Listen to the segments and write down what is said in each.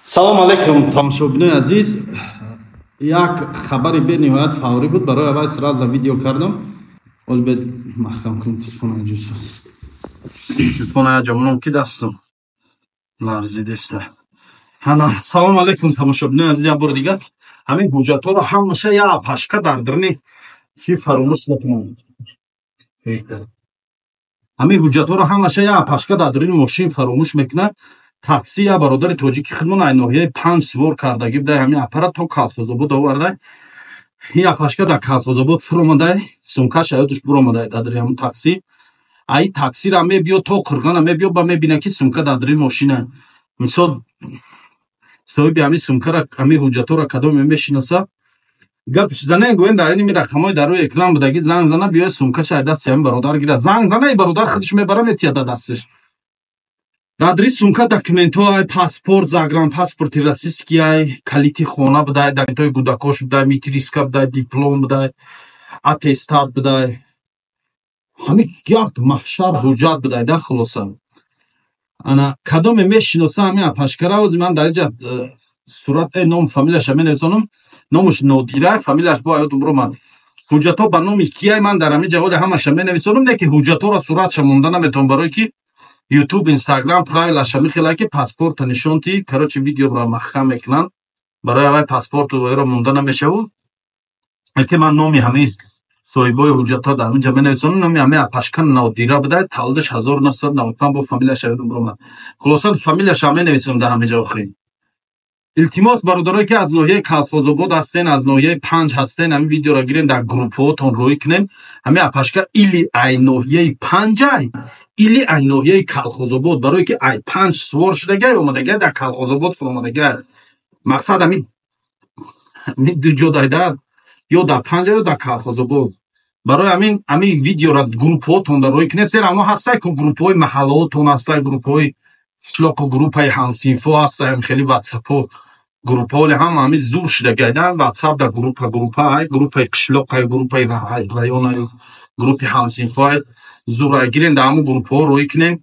Салом алейкум, тамошобинои азиз. Як хабари бениҳоят фаврӣ буд, барои аввал сразу видео кардам. Ҳол бед маҳкам кунем телефона инҷо. Телефона ҷамоном ки дастам ларзидеста. Ҳана, салом алейкум, тамошобинои азиз, як бори дигар. Ҳамин ҳуҷҷатҳоро ҳамаша як пашка дар даруни ки фаромӯш накунам. Ҳамин ҳуҷҷатҳоро ҳамаша як пашка дар даруни мошин фаромӯш мекунад. Такси я бародари тоҷики хидмон ай ноҳияи 5 сувор кардагӣ будай, ҳамин аппарат то Калхозобод овардай. Ин апашка дар Калхозобод фуромадай, сумкаш аёдуш буромадай дар дари ҳамун такси. Ай таксира мебиё то Қурғана мебиё, ба мебина ки сумка дар дари мошина. Мисол, соҳиби ҳамин сумкара, ҳамин ҳуҷҷатҳоро кадоме мешиноса, гапш зане, гӯем, дар ин рақамҳои дар рӯи экран будагӣ занг зана, биёя сумкаша ай дасти ҳамин бародар гира. Занг зана, и бародар худаш мебара, метия дар дасташ. Дар дари сумка документҳо ай, паспорт, загранпаспорти российский ай, калити хона будай, документҳои гудакош будай, митриска будай, диплом будай, аттестат будай. Ҳамин як маҳшар ҳуҷҷат будай да, хулоса. Ана, кадоме мешиноса ҳамин апашкара, ози ман дар инҷа сурат, ном фамилияша менависонам, номаш Нодира, фамилияш бо аёдум буромад. Ҳуҷҷатҳо ба номи кияй, ман дар ҳамин ҷа ҳоли ҳамаша менависонам, не ки ҳуҷҷатҳоро суратша монда наметавонам, барое ки YouTube, Instagram правилаша мехелад ки паспорта нишон ти, короче, видеоро маҳкам мекунанд. Барои аввал паспорту вайро монда намешаву. Ки ман номи ҳамин соҳибои ҳуҷҷатҳо дар ҳамин ҷа менависонам, номи ҳамин апашка Нодира будай, таваллудаш 1995, бо фамилияша ёдум буромад. Хулоса, фамилияша менависам дар ҳамин ҷа охирин. Илтимос, бародарое ки аз ноҳияи Калхозобод ҳастен, аз ноҳияи 5 ҳастен, ҳамин видеоро гирен, дар группҳоотон рӯй кунен. Ҳамин апашка или ай ноҳияи 5 ай, или ай ноҳияи Калхозобод, барое ки ай 5 сувор шудагай, омадагай, дар Калхозобод фуромадагай. Мақсад ҳамин ду ҷо дайда, ё дар 5, ё дар Калхозобод. Барои ҳамин ҳамин видеоро группҳоотон дар рӯй кунед, зеро ҳамо ҳастай ку группҳои маҳаллаотон ҳастай, группҳои қишлоқу группаи ҳамсинфо ҳастай, хеле ватсапҳо группаҳоли ҳама ҳамин зур шудагай да, ватсап дар группа группа ай, группаи қишлоқ ай, группаи район ай, группи ҳамсинфо ай, зур ай, гирен дар ҳамун группаҳо рӯй кунем,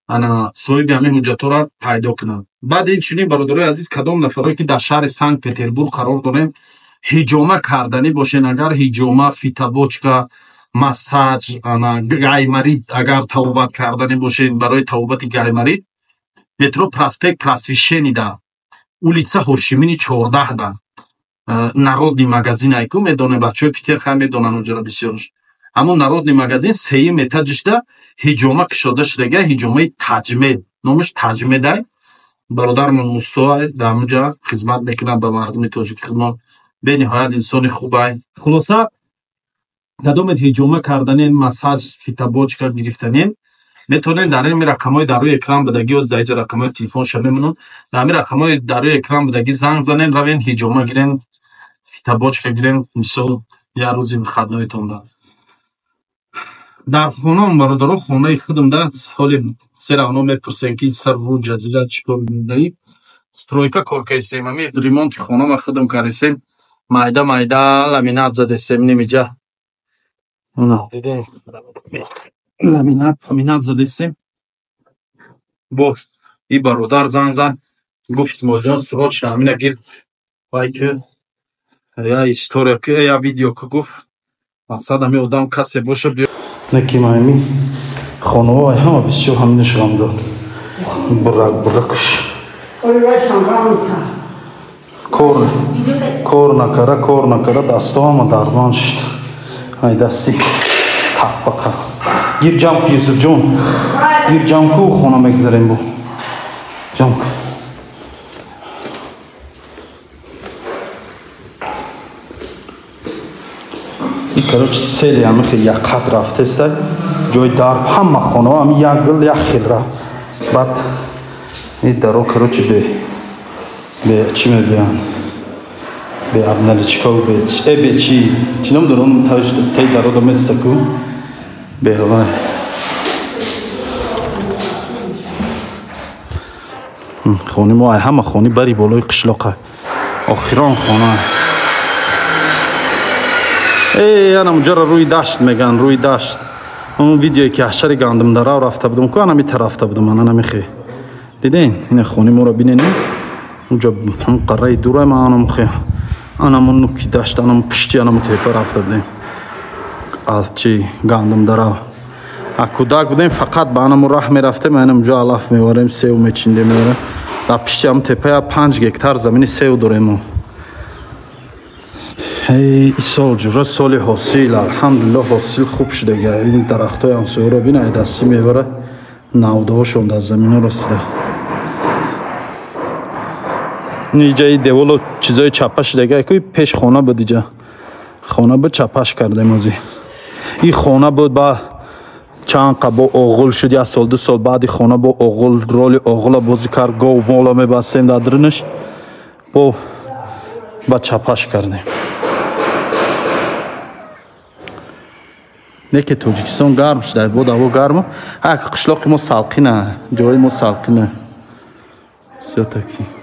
ана соҳиби ҳамин ҳуҷҷатҳоро пайдо кунанд. Баъд инчунин, бародарои азиз, кадом нафарое ки дар шаҳри Санкт Петербург қарор дорем, ҳиҷома карданӣ бошен, агар ҳиҷома, фитобочка, массаж, ана гайморит агар табобат карданӣ бошен, барои табобати гайморит метро Проспект Просвещения да, улица Ҳошимини 14 да, Народный магазин айку медоне, бачаҳои Питер хай медонанд онҷоро бисёрш. Ҳамон Народный магазин сеюм этажишда ҳиҷома кушода шудага, ҳиҷомаи Таҷмед, номаш Таҷмедай. Бародармон Мустоай дар ҳамонҷа хизмат мекунад ба мардуми тоҷики хидмат, бениҳоят инсони хубай. Хулоса, кадомед ҳиҷома карданен, массаж, фитобочка гирифтанен, метавонед дар ин рақамҳои дар рӯи экран будагӣ, оз дар инҷа рақамҳои телефонша мемонам, дар ҳамин рақамҳои дар рӯи экран будагӣ занг занен, равен ҳиҷома гирен, фитобочка гирен, мисол, як рӯзи выходнойтон да. Дар хонаам, бародаро, хонаи худам да, ҳоли се равно мепурсем ки сар рӯ ҷазира чӣ кор мекунӣ? Стройка кор кардем, ҳамин ремонти хонама худам кардем, майда майда ламинат задесем нимиҷа. Дидем, ламинат задесем. Бо и бародар занг зад, гуфт: «Исмоилҷон, срочно ҳамина гир, вай ки я история ки я видео ки», гуфт. Мақсад, ҳамин одам касе боша биё. Неки ҳами хонаҳо ҳама бисёр ҳаминаш ғам дод. Бурак буракш. Кор кор накара, кор накара, дастҳо ҳама дардманд шуд. Ай дасти тақбақа. Гир ҷамъ ку, Юсуфҷон. Гир ҷамъ ку, хона мегзарем бо. Ҷамъ ку. И, короче, сели ҳами хел якқат рафтеста, ҷои дарб ҳама хонаҳо ҳами як гил як хел рафт. Баъд и даро, короче, бе чӣ мегӯянд, бе обналичка, бе бе чӣ чӣ ном дорон, таи дарода места ку, бе ҳавай. Хони мо ай ҳама хони бари болои қишлоқа, охирон хона. Ана муҷара рӯи дашт мегӯянд, рӯи дашт. Он видеое ки ҳашари Гандумдарав рафта будам ку, анами тарафта будам, ана намехе. Диден, ина хони моро биненем. Унҷа ҳам қараи дура ма анам хе анамон нуки дашт анам пушти анам тепа рафта будем. Алчи гандум дарав. А кӯдак будем фақат ба анаму раҳ мерафтем, анам ҷо алаф меорем, сев мечиндем меорем. Дар пишти ҳам тепа 5 гектар замини сев дорем. Эй, исол ҷура соли ҳосил, алҳамдулиллоҳ ҳосил хуб шудага. Ин дарахтҳои ҳамсояро бина, дасти мевара навдаҳошон дар замино расида. Иҷаи деволо чизои чапа шудага, ку пеш хона буд иҷа. Хона буд, чапаш кардем ози. И хона буд ба чанд қа бо оғул шуд, як сол ду сол баъди хона бо оғул роли оғула бозӣ кард, гов мола мебастем дар дурунаш, бо ба чапаш кардем. Не ки Тоҷикистон гарм шуда, бо ҳаво гарм, ҳа қишлоқи мо салқина, ҷои мо салқина. Всё-таки.